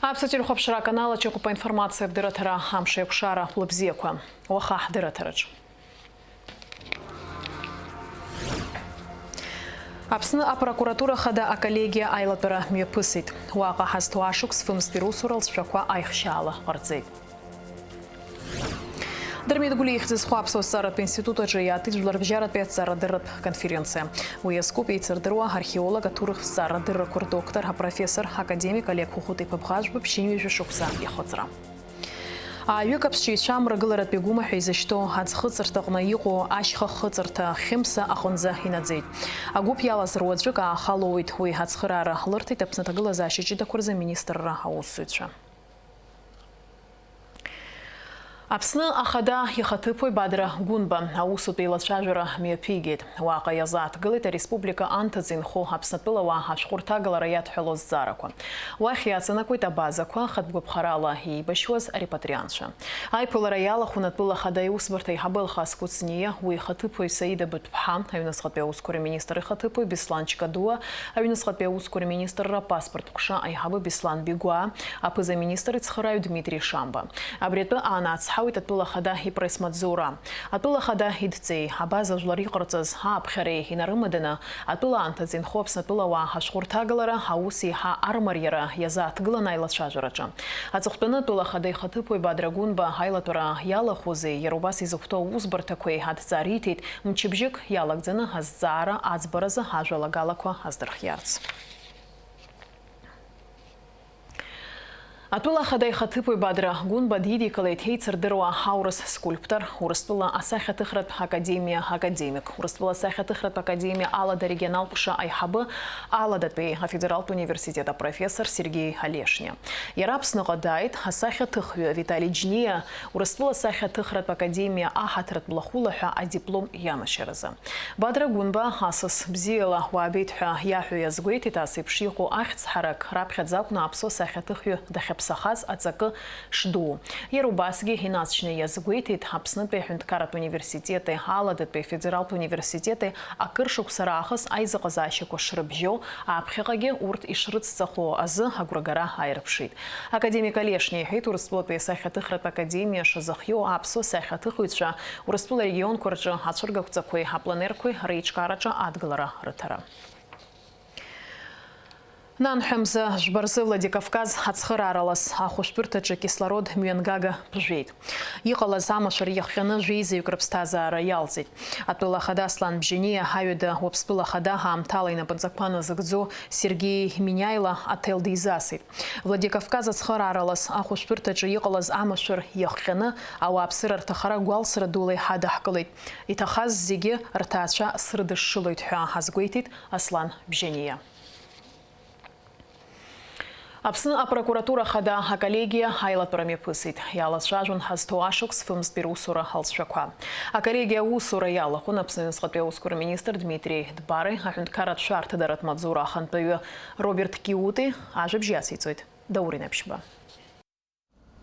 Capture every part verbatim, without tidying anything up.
Аԥсуа телехәаԥшра аканал аҿы иҟоуп аинформациатә дырраҭара Амш еиқәшара. Лыбзиақәа. Уаха ҳдырраҭараҿ. Аԥсны апрокуратура хада аколлегиа аилатәара мҩаԥысит. Уаҟа ҳазҭоу ашықәс фымзтәи русура лҵшәақәа аихшьаала ҟарҵеит. Дырмит Гәлиа ихьӡ зху аԥсуа зҵааратә институт аҿы иаатит жәларбжьаратәи аҭҵаарадырратә конференциа. Уи иазкуп еицырдыруа археолог, аҭоурыхтә зҵаарадыррақәа рдоктор, апрофессор, академик Олег Хәыхәыти-иԥа Бӷажәба ԥшьынҩажәа шықәса иахыҵра. Ааҩык аԥсшьаҩцәа амрагыларатәи агәымаҳәа изышьҭоу аӡхыҵырҭаҟны иҟоу ашьха хыҵырҭа Хьымса аҟынӡа инаӡеит. Агәыԥ иалаз руаӡәык ааха лоуит, уи ацхыраара лырҭеит Аԥсны аҭагылазаашьа ҷыдақәа рзы аминистрра аусзуҩцәа. Аԥсны Ахада ихаҭыԥуаҩ Бадра Гәынба аусутә еилацәажәара мҩаԥигеит. Уаҟа иазааҭгылеит ареспублика анҭыҵ инхо Аԥснатәылауаа ашәҟәы рҭагалара иадҳәалоу азҵаарақәа. Уахь иаҵанакуеит абазақәа, хатә гәаԥхарала еибашьуаз арепатриантцәа. Аиԥылара иалахәын атәыла ахада аусбарҭа аиҳабы Алхас Кәыҵниа, уи ихаҭыԥуаҩ Саида Быҭәԥҳа, аҩныҵҟатәи аусқәа рминистр ихаҭыԥуаҩ Беслан Чкадуа, аҩныҵҟатәи аусқәа рминистрра апаспорт ҟәша аиҳабы Беслан Бигәаа, аԥыза-министр ицхырааҩ Дмитри Шамба. Абри атәы аанацҳауеит атәыла ахада ипресс-маҵзура. Атәыла ахада идҵеи, абаза жәлар иҟарҵаз ааԥхьареи инарымаданы, атәыла анҭыҵ инхо Аԥснатәылауаа ашәҟәы рҭагалара аус еиҳа армариара иазааҭгыланы аилацәажәараҿы. Аҵыхәтәаны атәыла ахада ихаҭыԥуаҩ Бадра Гәынба аилатәара иалахәузеи, иара убас изыхәҭоу аусбарҭақәеи адҵа риҭеит, мчыбжьык иалагӡаны азҵаара аӡбаразы ажәалагалақәа аздырхиарц. Атәыла ахада ихаҭыԥуаҩ Бадра Гәынба дидикылеит еицырдыруа аурыс скульптор, Урыстәыла асахьаҭыхратә академиа академик, Урыстәыла асахьаҭыхратә академиа Алада арегионалтә ҟәша аиҳабы, Аладатәи афедералтә университет апрофессор Сергеи Олешниа. Иара Аԥсныҟа дааит асахьаҭыхҩы Витали Џьниа Урыстәыла асахьаҭыхратә академиа аҳаҭыртә лахәыла ҳәа адиплом ианашьаразы. Бадра Гәынба асас бзиала уаабеит ҳәа иаҳәо иазгәеиҭеит, ас еиԥш иҟоу ахьӡ ҳарак раԥхьаӡа акәны аԥсуа сахьаҭыхҩы дахьаԥсахаз аҵакы шдуу. Иара убасгьы инаҵшьны иазгәеиҭеит Аԥснытәи аҳәынҭқарратә университети Аладатәи афедералтә университети акыр шықәса раахыс аизыҟазаашьақәа шрыбжьоу, аԥхьаҟагьы урҭ ишрыцҵахо азы агәрагара ааирԥшит. Академик Олешниа иҳәеит, Урыстәылатәи асахьаҭыхратә академиа шазыхиоу аԥсуа сахьаҭыхыҩцәа Урыстәыла арегионқәа рҿы ацәыргақәҵақәеи апленерқәеи реиҿкаараҿы адгылара рыҭара. Нанҳәа мза жәба рзы Владикавказ ацхырааралас ахәышәтәырҭаҿы кислород мҩангага ԥжәеит. Иҟалаз амашәыр иахҟьаны жәеизаҩык рыԥсҭазаара иалҵит. Атәыла ахада Аслан Бжьаниа аҩада Уаԥстәыла ахада аамҭала инапынҵақәа назыгӡо Сергеи Миниаила аҭел дизасит. Владикавказ ацхырааралас ахәышәтәырҭаҿы иҟалаз амашәыр иахҟьаны ауааԥсыра рҭахара гәалсра дула иҳадаҳкылеит. Иҭахаз зегьы рҭаацәа срыдышшылоит ҳәа азгәеиҭеит Аслан Бжьаниа. Аԥсны апрокуратура хада аколлегиа аилатәара мҩаԥысит. Иалацәажәон ҳазҭоу ашықәс фымзтәи русура алҵшәақәа. Аколлегиа аусура иалахәын Аԥсны аҩныҵҟатәи аусқәа рминистр Дмитри Дбари, аҳәынҭқарратә шәарҭадаратә маҵзура ахантәаҩы Роберт Киути, ажәабжь иациҵоит Даур Инаԥшьба.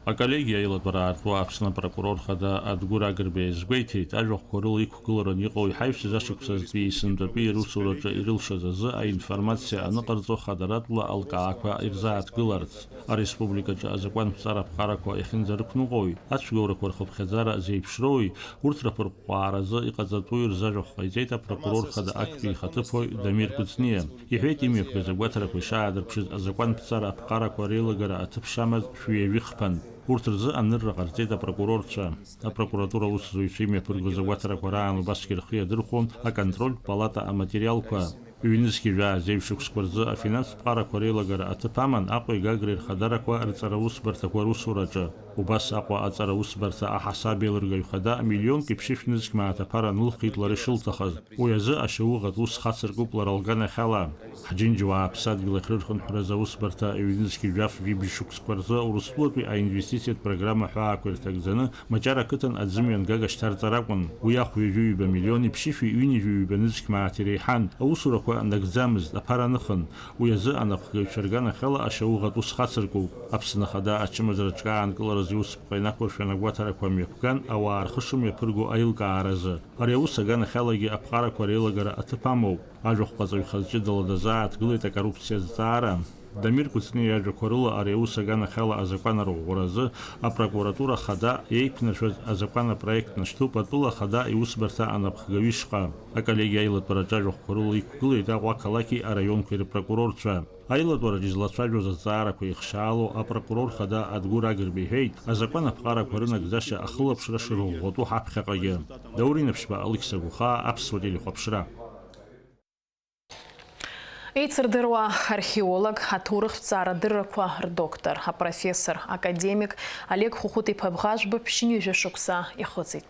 Аколлегиа аилатәара аартуа Аԥсны апрокурор хада Адгәыр Агрба иазгәеиҭеит, ажәахәқәа рыла иқәгыларан иҟоу иҳаҩсыз ашықәсазтәи есынтәатәи русураҿы ирылшаз азы аинформациа аныҟарҵо хадаратәла алкаақәа ирзааҭгыларц, ареспубликаҿы азакәанԥҵара аԥҟарақәа иахьынӡарықәныҟәои, ацәгьоурақәа рхыԥхьаӡара зеиԥшроуи, урҭ раԥырҟәҟәааразы иҟаҵатәуи рзы ажәахә ҟаиҵеит апрокурор хада актәи ихаҭыԥуаҩ Дамир Кәыҵниа. Иҳәеит, имҩаԥгаз агәаҭарақәа ишаадырԥшыз азакәанԥҵара аԥҟарақәа реилагара аҭыԥ шамаз шәи ҩажәи хԥан. Урҭ рзы анырра ҟарҵеит апрокурорцәа. Апрокуратура аусзуҩцәа имҩаԥыргоз агәаҭарақәа раан убасгьы рхы иадырхәон аконтрольтә палата аматериалқәа. Ҩнызқьи жәаа зеижә шықәсқәа рзы афинанстә ԥҟарақәа реилагара аҭыԥ аман Аҟәеи Гагреи рхадарақәа рҵара усбарҭақәа русураҿы. Убас Аҟәа аҵара усбарҭа аҳасабеилыргаҩ хада миллионки ԥшьышә нызқь мааҭ аԥара анылхит лара ишылҭахыз. Уи азы ашьауӷатә ус хацыркуп лара лганахьала. Ҳџьынџьуаа аԥсадгьыл ахьрырхынҳәраз аусбарҭа ҩнызқьи жәаф жәибжь шықәсқәа рзы Урыстәылатәи аинвестициатә программа ҳәаақәа ирҭагӡаны Маҷара ақыҭан аӡы мҩангага шьҭарҵар акәын. Уи ахә ҩажәи ҩба миллиони ԥшьышәи ҩынҩажәи ҩба нызқь мааҭ иреиҳан. Аусурақәа нагӡамызт, аԥара аныхын. Уи азы анапхгаҩцәа рганахьала ашьауӷатә ус хацыркуп. Аԥсны Ахада ачымазара аҿкаанкыларазы иусԥҟа инақәыршәан агәаҭарақәа мҩаԥган, ауаа рхы шымҩаԥырго аилкааразы. Ари аус аганахьалагьы аԥҟарақәа реилагара аҭыԥ амоуп. Ажәахә ҟаҵаҩ хаз ҷыдала дазааҭгылеит акоррупциа азҵаара. Дамир Кәыҵниа иажәақәа рыла, ари аус аганахьала азакәан арӷәӷәаразы апрокуратура хада иеиқәнаршәаз азакәан апроект нашьҭуп атәыла ахада иусбарҭа анапхгаҩы ишҟа. Аколлегиа аилатәараҿы ажәахәқәа рыла иқәгылеит Аҟәа ақалақьи араионқәеи рпрокурорцәа. Аилатәараҿы излацәажәоз азҵаарақәа еихшаало апрокурор хада Адгәыр Агрба иҳәеит, азакәан аԥҟарақәа рынагӡашьа ахылаԥшра шырӷәӷәатәу ҳаԥхьаҟагьы. Даур Инаԥшьба, Алықьса Гәыхаа, Аԥсуа телехәаԥшра. Еицырдыруа археолог, аҭоурыхтә ҵаарадыррақәа рдоктор, апрофессор, академик Олег Хәыхәыт-иԥа Бӷажәба ԥшьынҩажәа шықәса ихыҵит.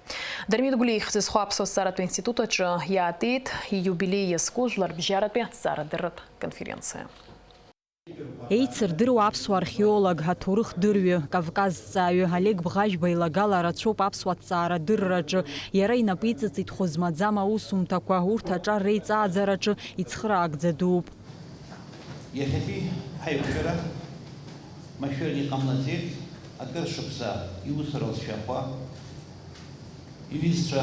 Дырмит Гәлиа ихьӡ зху Аԥсуа зҵааратә институт аҿы иаатит ииубилеи иазку жәларбжьаратәи аҭҵаарадырратә конференциа. Еицырдыруа аԥсуа археолог, аҭоурыхдырҩы, кавказҵааҩы Олег Бӷажәба илагала рацәоуп аԥсуа ҭҵаарадырраҿы. Иара инапы иҵыҵит хәы змаӡам аусумҭақәа, урҭ аҿар реиҵааӡараҿы ицхыраагӡа дууп. Иахьатәи ҳаиқәшәара машәырны иҟамлаӡеит, акыр шықәса иусура лҵшәахәа. Иҩызцәа,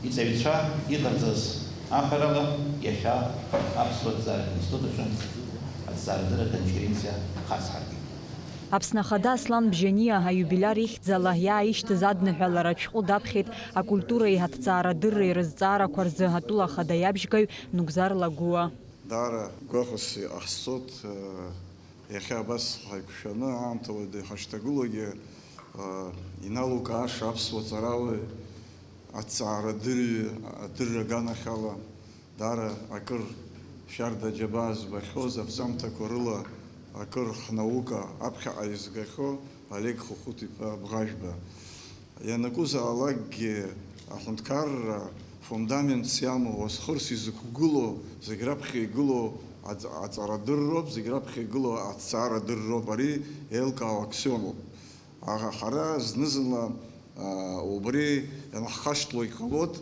иҵаҩцәа иҟарҵаз аҟарала, иахьа Аԥсуа ҭҵааратә институт аҿы аҭҵаарадырра конференциа хацҳаркит. Аԥсны Ахада Аслан Бжьаниа аиубилиар ихьӡала иааишьҭыз адныҳәалара ашәҟәы даԥхьеит акультуреи аҭҵаарадырреи рызҵаарақәа рзы атәыла ахада иабжьгаҩ Нугзар Лагәуа. Даара гәахәас иҟаҳҵоит, э, иахьа абас ҳаиқәшәаны аамҭа уадаҩ ҳашьҭагылоугьы, э, иналукааша аԥсуа ҵарауаҩ, аҭҵаарадырҩы, адырра аганахьала даара акыр шәарда аџьабаа збахьоу, зынӡамҭақәа рыла акыр ҳнаука аԥхьаҟа изгахьоу Олег Хәыхәыт-иԥа Бӷажәба. Ианакәызаалакгьы аҳәынҭқарра фундаментс иамоу, уасхырс изықәгылоу, зегь раԥхьа игылоу аҵ-, аҵарадырроуп, зегь раԥхьа игылоу аҭҵаарадырроуп, ари еилкаау аксиомоуп. Аха ҳара зны-зынла, аа, убри ианҳхашҭло иҟалоит,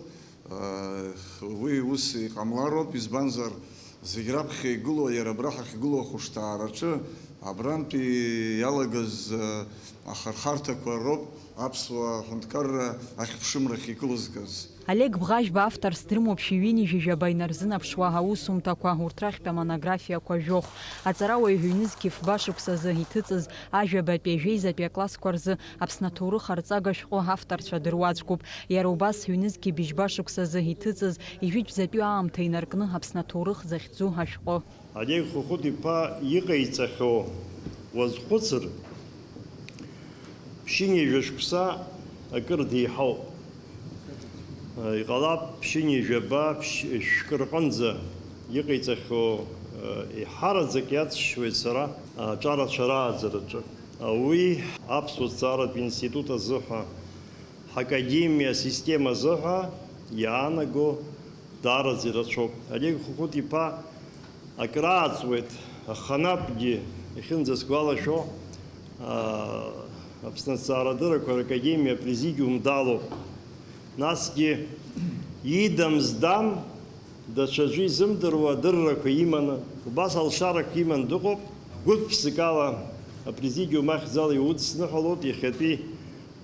аа, уи ус иҟамлароуп, избанзар, зегь раԥхьа игылоу, иара абра ҳахьгылоу ахәышҭаараҿы, абрантәи иалагаз, аа, ахырхарҭақәа роуп аԥсуа ҳәынҭқарра ахьԥшымрахь икылызгаз. Олег Бӷажәба авторс дрымоуп шәи ҩынҩажәи жәаба инарзынаԥшуа аусумҭақәа, урҭ рахьтә амонографиақәа жәохә. Аҵарауаҩ ҩнызқь фба шықәсазы иҭыҵыз ажәабатәи ажәеизатәи аклассқәа рзы Аԥсны аҭоурых арҵага шәҟәы авторцәа дыруаӡәкуп. Иара убас ҩнызқь быжьба шықәсазы иҭыҵыз ижәытәӡатәи аамҭа инаркны Аԥсны аҭоурых захьӡу ашәҟәы. Олег Хәыхәыт-иԥа иҟаиҵахьоу уазхәыцыр, ԥшьынҩажәа шықәса акыр деиҳауп. Иҟалап, ԥшьынҩажәаба, ԥшь-, шәкы рҟынӡа иҟаиҵахьоу, еиҳараӡак иацшьуеит сара, аҿарацәа рааӡараҿы. Уи аԥсуа зҵааратә институт азыҳәа, ҳакадемиа асистема азыҳәа иаанаго даараӡа ирацәоуп. Олег Хәыхәыт-иԥа акрааҵуеит, аханатәгьы, иахьынӡасгәалашәо, аа, Аԥсны аҭҵаарадыррақәа ракадемиа апрезидиум далоуп. Насгьы идам-здам, даҽаӡәы изымдыруа адыррақәа иманы, убас алшарақәа иман дыҟоуп. Гәык-ԥсыкала апрезидиум ахьӡала иудсныҳәалоит иахьатәи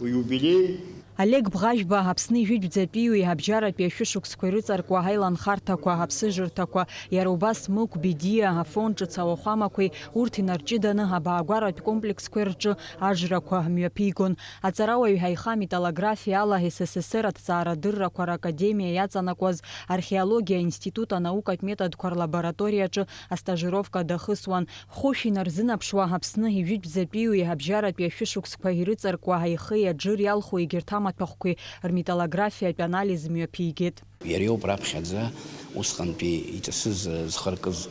уиубилеи. Олег Бӷажәба Аԥсны ижәытәӡатәиуи абжьаратәи ашәышықәсқәа ирыҵаркуа аиланхарҭақәа, аԥсыжырҭақәа, иара убас Мықә Бедиа афонд ҿыц ауахәамақәеи урҭ инарҷыданы абаагәаратә комплексқәеи рҿы ажрақәа мҩаԥигон. Аҵарауаҩ аиха аметаллографиа ала С С С Р аҭҵаарадыррақәа ракадемиа иаҵанакуаз археологиа аинститут анаукатә методқәа рлабораториаҿы астажировка дахысуан. Хәышә инарзынаԥшуа Аԥсны ижәытәӡатәиуи абжьаратәи ашәышықәсқәа ирыҵаркуа аихеи аџыр иалху егьырҭ амаҭәахәқәеи рметаллографиатә анализ мҩаԥигеит. Иара иоуп раԥхьаӡа усҟантәи иҵасыз зхы аркыз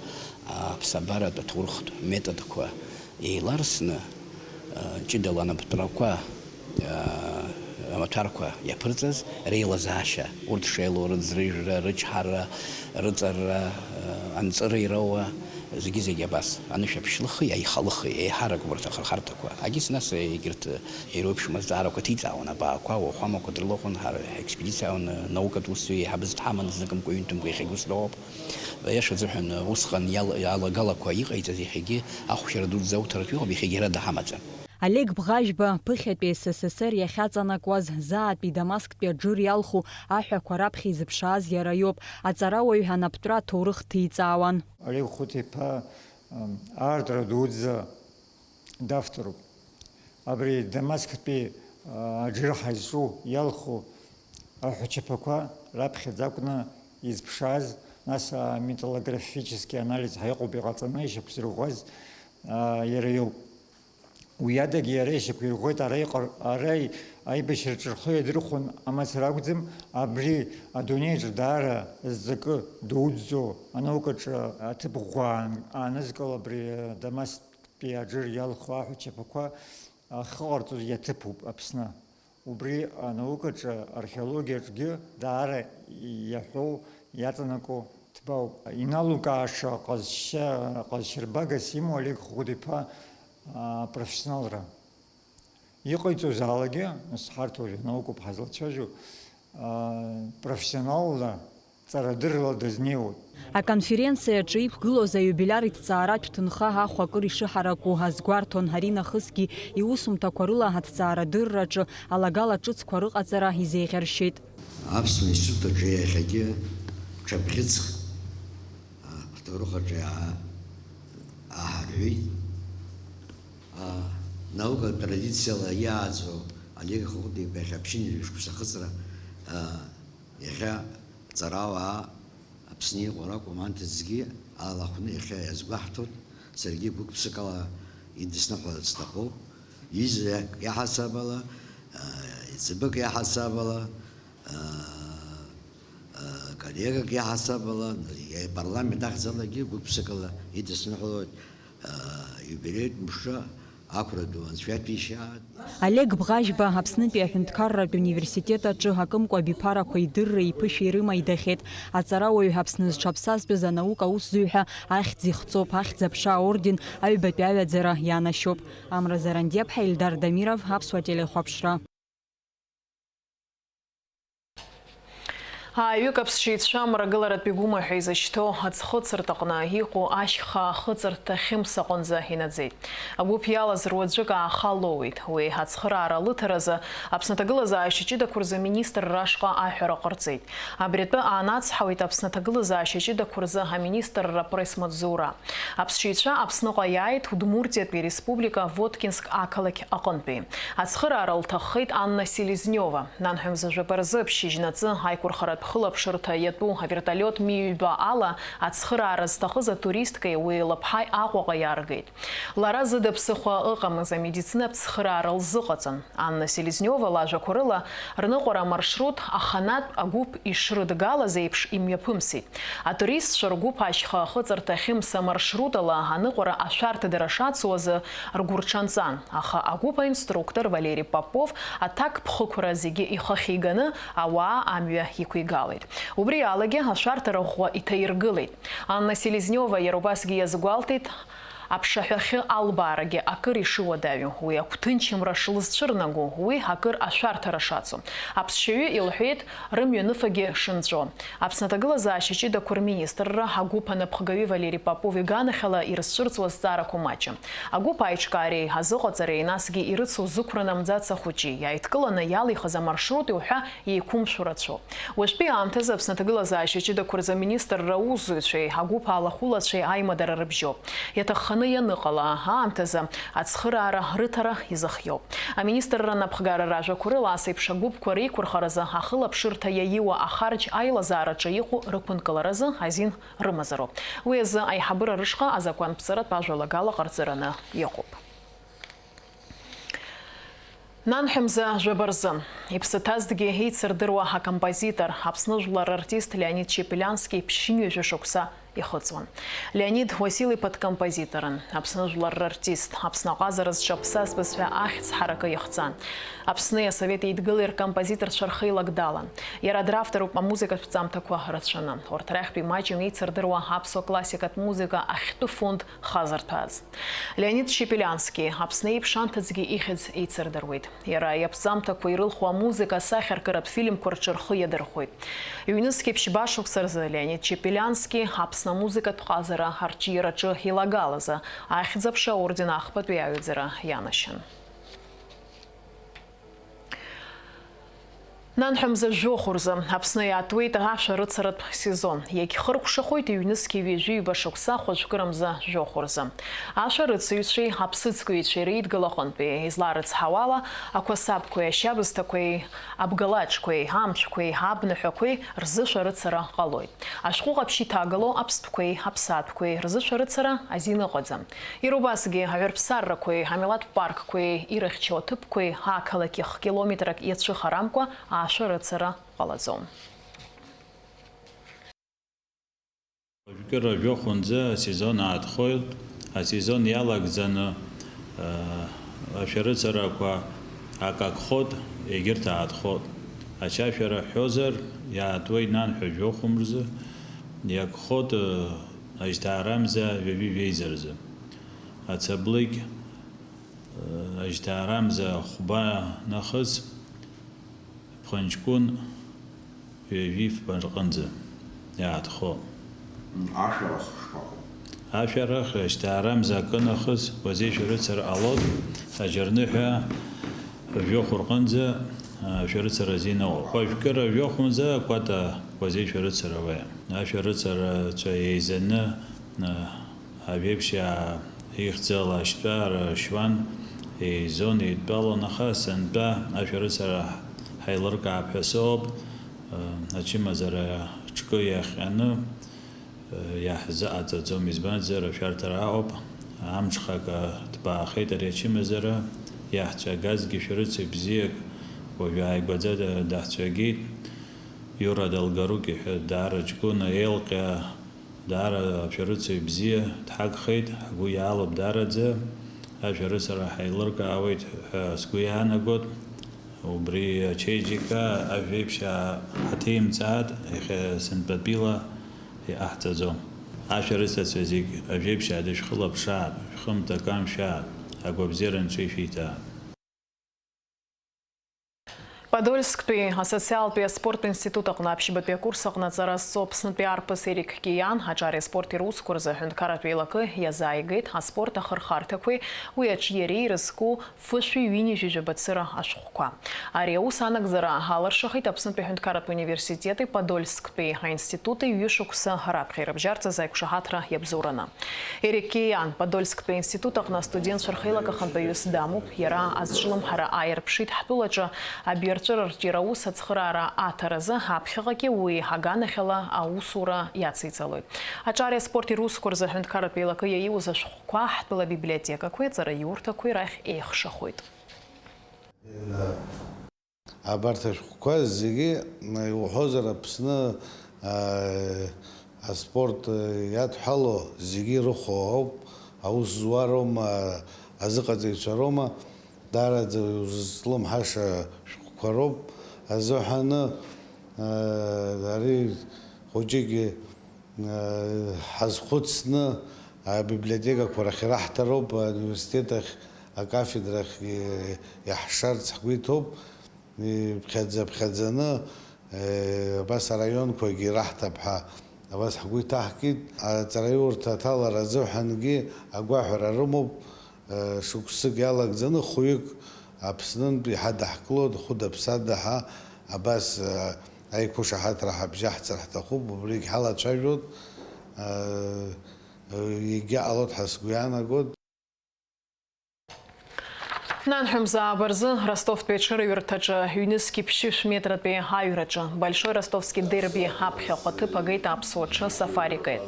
аԥсабаратә аҭоурыхтә методқәа еиларсны, ҷыдала анапытәрақәа, амаҭәарқәа иаԥырҵаз реилазаашьа, урҭ шеилоу, рыӡрыжәра, рычҳара, рыҵарра, анҵыра ироуа, зегьы-зегьы абас, анышәаԥшьлыхи аихалыхи, еиҳарак убарҭ ахырхарҭақәа. Агьыс нас егьырҭ иреиуеиԥшым азҵаарақәа ҭиҵаауан, абаақәа, ауахәамақәа дрылахәын, ҳара ҳекспедициа аауан, наукатә усзуҩ еиҳабыс дҳаман, зныкымкәа, ҩынтәымкәа, иахьагьы ус дыҟоуп. Аиаша азыҳәан, усҟан иал-, алагалақәа иҟаиҵаз иахьагьы ахәшьара дуӡӡа ауҭартә иҟоуп, иахьагьы ара даҳамаӡам. Олег Бӷажәба ԥыхьатәи С С С Р иахьаҵанакуаз, заатәи Дамасктәи аџыр иалху аҳәақәа раԥхьа изыԥшааз иара иоуп, аҵарауаҩ анапытәра аҭоурых ҭиҵаауан. Олег Хәыхәыт-иԥа, аартра дуӡӡа давторуп. Абри Дамасктәи, а, Аџыр ҳазҿу иалху аҳәачаԥақәа раԥхьаӡа акәны изԥшааз, нас аметаллографический анализ ҳәа иҟоуп иҟаҵаны ишьақәзырӷәӷәаз, а, иара иоуп. Уи адагьы иара ишьақәирӷәӷәеит ара иҟар-, ара и-, аибашьраҿы рхы иадырхәон амацара акәӡам, абри адунеиаҿы даара зҵакы дуӡӡоу анаукаҿы аҭыԥ ӷәӷәа аан-, аанызкыло абри Дамасктәи Аџыр иалху аҳәачаԥақәа ахы ҟарҵоз иаҭыԥуп Аԥсны. Убри анаукаҿы, археологиаҿгьы даара иаҳәоу, иаҵанакуа ҭбаауп. Иналукааша ҟазшьа, ҟазшьарбагас имоу Олег Хәыхәыт-иԥа, аа, профессионалра. Иҟаиҵозаалакгьы, нас ҳарҭ уажә анаукоуп ҳазлацәажәо, аа, профессионалла, ҵарадыррала дазнеиуеит. Аконференциаҿы иқәгылоз аиубилиартә ҭҵааратә ҭынха ахә акыр ишыҳараку азгәарҭон, аринахысгьы иусумҭақәа рыла аҭҵаарадырраҿы алагала ҿыцқәа рыҟаҵара изеиӷьаршьеит. Аԥсуа институт аҿы иахьагьы ҽа бӷьыцк, а, ҳҭоурых аҿы иаа-, ааҳарҳәеит. А, наукатә традициала иааӡоу Олег Хәыхәыт-иԥа иахьа ԥшьынҩажәа шықәса ахыҵра, а, иахьа ҵарауаа Аԥсны иҟоу ракәым, анҭыҵгьы алахәны иахьа иазгәаҳҭоит, саргьы гәык-ԥсыкала идысныҳәаларц сҭахуп. Ҩызак иаҳасабала, а, ҵабык иаҳасабала, а, а, коллегак иаҳасабала, апарламент ахьӡалагьы гәык-ԥсыкала идысныҳәалоит, а, иубилеитә мшы ақәра ду Анцәа иаҭәеишьааит. Олег Бӷажәба Аԥснытәи аҳәынҭқарратә университет аҿы акымкәа абиԥарақәа идырреи иԥышәеи рыма идахьеит. Аҵарауаҩ Аԥсны зҽаԥсазтәыз анаука аусзуҩ ҳәа ахьӡ ихҵоуп, ахьӡ-аԥша аорден аҩбатәи аҩаӡара ианашьоуп. Амра Зарандиаԥҳа, Ельдар Дамиров, Аԥсуа телехәаԥшра. Ааҩык аԥсшьаҩцәа мрагыларатәи гәымаҳәа изышьҭоу аӡхыҵырҭаҟны иҟоу ашьха ахыҵырҭа Хьымс аҟынӡа инаӡеит. Агәыԥ иалаз руаӡәык ааха лоуит. Уи ацхыраара лыҭаразы Аԥсны аҭагылазаашьа ҷыдақәа рзы аминистрра ашҟа аҳәара ҟарҵеит. Абри атәы аанацҳауеит Аԥсны аҭагылазаашьа ҷыдақәа рзы аминистрра апресс-маҵзура. Аԥсшьаҩцәа Аԥсныҟа иааит Удмуртиатәи Республика Воткинск ақалақь аҟынтәи. Ацхыраара лҭаххеит Анна Селезнева. Нанҳәа мза жәаба рзы аԥшьыжьнаҵы аиқәырхаратә хылаԥшырҭа иатәу авертолиот Ми ҩба ала ацхыраара зҭахыз атуристкеи уи лыԥҳаи Аҟәаҟа иааргеит. Лара зыда ԥсыхәа ыҟамыз, амедицинатә цхыраара лзыҟаҵан. Анна Селезнева лажәақәа рыла, рныҟәара амаршрут аханатә агәыԥ ишрыдгалаз еиԥш имҩаԥымсит. Атуристцәа ргәыԥ ашьха ахыҵырҭа Хьымс амаршрутала аныҟәара ашәарҭадара шацу азы ргәы рҽанҵан, аха агәыԥ аинструктор Валери Попов аҭакԥхықәра зегьы ихахьиганы ауаа амҩа иқәигалеит. Убри алагьы ашәарҭара ӷәӷәа иҭаиргылеит. Анна Селезнева иара убасгьы иазгәалҭеит, аԥшаҳәахьы албаарагьы акыр ишыуадаҩу, уи агәҭынчымра шлызцәырнаго, уи акыр ашәарҭара шацу. Аԥсшьаҩы илҳәеит, рымҩаныфагьы шынҵәо. Аԥсны аҭагылазаашьа ҷыдақәа рминистрра агәыԥ анапхгаҩы Валери Попов иганахьала ирызцәырҵуа азҵаарақәа маҷым. Агәыԥ аиҿкаареи азыҟаҵареи, насгьы ирыцу зықәра намӡац ахәыҷи иааидкыланы иалихыз амаршрути уҳәа еиқәымшәо рацәоуп. Уажәтәи аамҭазы Аԥсны аҭагылазаашьа ҷыдақәа рзы аминистрра аусзуҩцәеи агәыԥ алахәылацәеи аимадара рыбжьоуп. Иаҭахханы ианыҟала аамҭазы ацхыраара рыҭара изыхиоуп. Аминистрра анапхгара ражәақәа рыла, ас еиԥш агәыԥқәа реиқәырхаразы ахылаԥшырҭа иаиуа ахарџь аилазаараҿы иҟоу рықәынкыларазы азин рымазароуп. Уи азы аиҳабыра рышҟа азакәанԥҵаратә ажәалагала ҟарҵараны иҟоуп. Нанҳәа мза жәаба рзы, иԥсы ҭазҭгьы еицырдыруа акомпозитор, Аԥсны жәлар рартист Леонид Чепелиански ԥшьынҩажәа шықәса ихыҵуан. Леонид Уасил-иԥа дкомпозиторын, Аԥсны жәлар рартист, Аԥсны аҟазара зҽаԥсазтәыз ҳәа ахьӡ ҳаракы иахҵан. Аԥсни Асовет Еидгылеи ркомпозиторцәа рхеилак далан. Иара дравторуп амузыкатә ҵамҭақәа рацәаны. Урҭ рахьтә имаҷым еицырдыруа аԥсуа классикатә музыка ахьтәы фонд хазырҭәааз. Леонид Чепелиански Аԥсны еиԥш анҭыҵгьы ихьӡ еицырдыруеит. Иара иаԥҵамҭақәа ирылху амузыка асахьаркыратә фильмқәа рҿы рхы иадырхәоит. Ҩнызқьи ԥшьба шықәса рзы Леонид Чепелиански Аԥсны амузыкатә ҟазара арҿиараҿы илагалазы Ахьӡ-аԥша аорден ахԥатәи аҩаӡара ианашьан. Нанҳәа мза жәохә рзы Аԥсны иаатуеит ашәарыцаратә сезон. Иагьхыркәшахоит ҩнызқьи ҩажәи ҩба шықәса хәажәкыра мза жәохә рзы. Ашәарыцаҩцәеи аԥсыӡкҩцәеи реидгыла аҟынтәи изларыцҳауала, ақәасабқәеи ашьабысҭақәеи, абгалаџқәеи, амшәқәеи, абныҳәақәеи рзы шәарыцара ҟалоит. Ашәҟәы ҟаԥшь иҭагало аԥстәқәеи аԥсаатәқәеи рзы шәарыцара азин ыҟаӡам. Иара убасгьы аҩарԥсаррақәеи амилаҭтә паркқәеи ирыхьчо аҭыԥқәеи ақалақь хә-километрак иацәыхарамкәа ашәарыцара ҟалаӡом. Уажәкыра жәохәынӡа асезон аатхоит. Асезон иалагӡаны, э, ашәарыцарақәа акы акхот, егьырҭ аатхот. Ачашәара ҳҳәозар, иаатуеит нанҳәа жәохә мза, иакхот, э, ажьҭаарамза ҩажәи жәеиза рзы. Ацаблыкь, э, ажьҭаарамза хәба нахыс, ԥхынҷкәын ҩажәи фба рҟынӡа иаатхо. Ашәарах шԥаҟоу? Ашәарах, ажьҭаарамза акы нахыс, уазеи шәарыцара ҟалоит, аџьарныҳәа жәохә рҟынӡа, а, шәарыцара азин ыҟоуп. Хәажәкыра жәохәынӡа акәата уазеи шәарыцара уеи. Ашәарыцарацәа еизаны, а, Ажәеиԥшьаа ихьӡала ашьтәа ршьуан, еизон, еидтәалон, аха сынтәа ашәарыцара ҳаилыркаап ҳәа сыҟоуп. Ачымазара ҿкы иахҟьаны иаҳзыҟаҵаӡом, избанзар, ашәарҭара аҟоуп. Амҽхак ҭбаахеит ари ачымазара, иаҳцәагазгьы шәарыцаҩ бзиак уажәы ааигәаӡа даҳцәагеит. Иура Долгоруки ҳәа даара ҷкәына, еилҟьа Даара ашәарыцаҩ бзиа дҳагхеит, ҳгәы иаалоуп даараӡа, ашәарыцара ҳаилыркаауеит ҳәа сгәы иаанагоит. Убри ачеиџьыка ажәеиԥшьаа ҳаҭеимҵааит, иахьа сынтәатәила иҟаҳҵаӡом. Ашәарыцацәа зегь ажәеиԥшьаа дышәхылаԥшааит, шәхымҭа камшәааит, агәабзиара Анцәа ишәиҭааит. Подольсктәи асоциалтәи аспорттә институт аҟны аԥшьбатәи акурс аҟны аҵара зҵо Аԥснытәи арԥыс Ерик Киан аҿари аспорти русқәа рзы аҳәынҭқарратә еилакы иазааигеит аспорт ахырхарҭақәеи уи аҿиареи ирызку фышәи ҩынҩажәи жәаба цыра ашәҟәқәа. Ари аус анагӡара алыршахеит Аԥснытәи аҳәынҭқарратә университети Подольсктәи аинститути ҩышықәса раԥхьа ирыбжьарҵаз аиқәшаҳаҭра иабзоураны. Ерик Киан, Подольсктәи аинститут аҟны астудентцәа рхеилак ахантәаҩыс дамоуп, иара азҿлымҳара ааирԥшит ҳтәылаҿы абиарҵәыра ртира аус ацхыраара аҭаразы, аԥхьаҟагьы уи аганахьала аусура иациҵалоит. Аҿари аспорти русқәа рзы аҳәынҭқарратә еилакы иаиуз ашәҟәқәа ҳтәыла абиблиотекақәеи аҵараиурҭақәеи рахь еихшахоит. Абарҭ ашәҟәқәа зегьы, иуҳәозар, Аԥсны, аа, аспорт иадҳәало зегьы ирыхәо ауп, аус зуа роума, азыҟаҵаҩцәа роума, даараӡа иузызлымҳаша шәҟәқәа роуп азыҳәаны, аа, ари хәыҷыкгьы ҳазхәыцны абиблиотекақәа рахь ираҳҭароуп, ауниверситет ахь, акафедрахь иаҳшарц ҳгәы иҭоуп. Иԥхьаӡа-ԥхьаӡаны, абас араионқәагьы ираҳҭап ҳәа абас ҳгәы иҭаҳкит. Аҵараиурҭа аҭалара азыҳәангьы агәаҳәара рымоуп. Шықәсык иалагӡаны хәҩык Аԥснынтә иҳадаҳкылоит, хәыда-ԥсада ҳәа абас, аиқәышаҳаҭра ҳабжьаҳҵар ҳҭахуп, убригь ҳалацәажәоит, егьа ҟалоит ҳәа сгәы иаанагоит. Нанҳәа мза ааба рзы Ростовтәи аҽырҩырҭаҿы ҩнызқь ԥшьышә метратәи аҩраҿы Большой Ростовский дерби аԥхьахә аҭыԥ агеит аԥсуа ҽы Сафарикеи.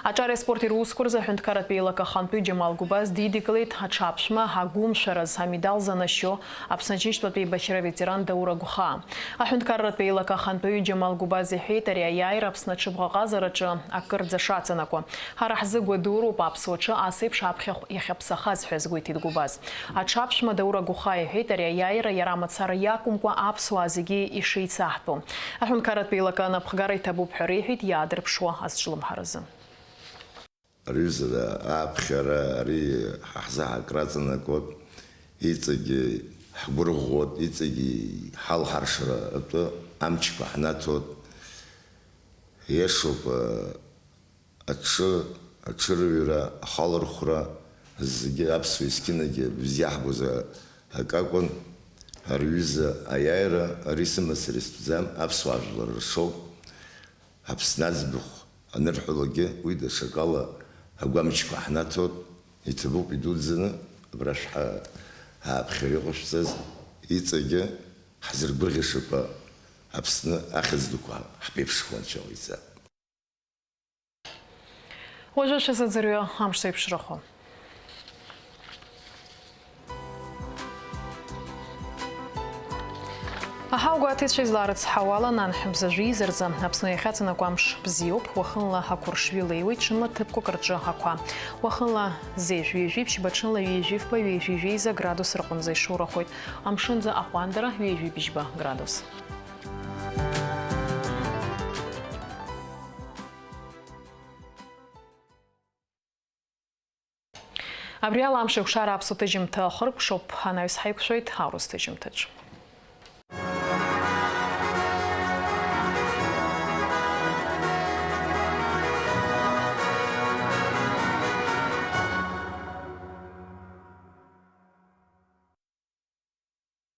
Аҿари аспорти русқәа рзы аҳәынҭқарратә еилак ахантәаҩ Џьамал Гәыбаз дидикылеит аҽаԥшәма агәымшәараз амедал занашьо Аԥсны Аџьынџьтәылатәи еибашьра аветеран Даур Агәхаа. Аҳәынҭқарратә еилак ахантәаҩы Џьамал Гәыбаз иҳәеит, ари аиааира Аԥсны аҽыбӷаҟазараҿы акырӡа шаҵанакуа. Ҳара ҳзы гәадуроуп аԥсуа ҽы ас еиԥш аԥхьахә иахьаԥсахаз ҳәа азгәеиҭеит Гәыбаз. Аҽаԥшәма Даур Агәхаа иҳәеит, ари аиааира иара мацара иакәымкәа аԥсуаа зегьы ишеицаҳтәу. Аҳәынҭқарратә еилакы анапхгара иҭабуп ҳәа реиҳәеит иаадырԥшуа азҿлымҳаразы. Рҩыза аԥхьара ари ҳа ҳзы ҳакраҵанакуеит, иҵегьы ҳгәырӷәӷәоит, иҵегьы ҳалҳаршара атәы амчқәа ҳнаҭоит. Иашоуп, аҽы, аҽырҩра, ахалырхәра, зегьы аԥсуа есқьынагьы бзиа ҳбоз акакәын. Рҩыза аиааира ари сымацара истәӡам, аԥсуаа жәлар ршоуп. Аԥсны аӡбахә анырҳәалакгьы, уи даҽакала агәамчқәа ҳнаҭоит, иҭабуп идуӡӡаны, абра шәҳа-, ҳааԥхьара иҟашәҵаз, иҵегьы ҳзыргәырӷьашақәа Аԥсны ахьӡ дуқәа ҳԥеиԥшқәа анцәа иҟаиҵап. Уажәы шәазыӡырҩы амш зеиԥшрахо. Аҳауа гәаҭеицәа излаарыцҳауала, нанҳәа мза жәеиза рзы Аԥсны иахьаҵанакуа амш бзиоуп, уахынла ақәыршҩы леиуеит, ҽынла ҭыԥқәак рҿы ақәа. Уахынла зежә, ҩажәи ԥшьба, ҽынла ҩажәи фба, ҩажәи жәеиза градус рҟынӡа ишоурахоит. Амшынӡы аҟәандара ҩажәи быжьба градус. Абри ала амш еиқәшара аԥсуа ҭыжьымҭа ахыркәшоуп, анаҩс ҳаиқәшәоит аурыс ҭыжьымҭаҿ.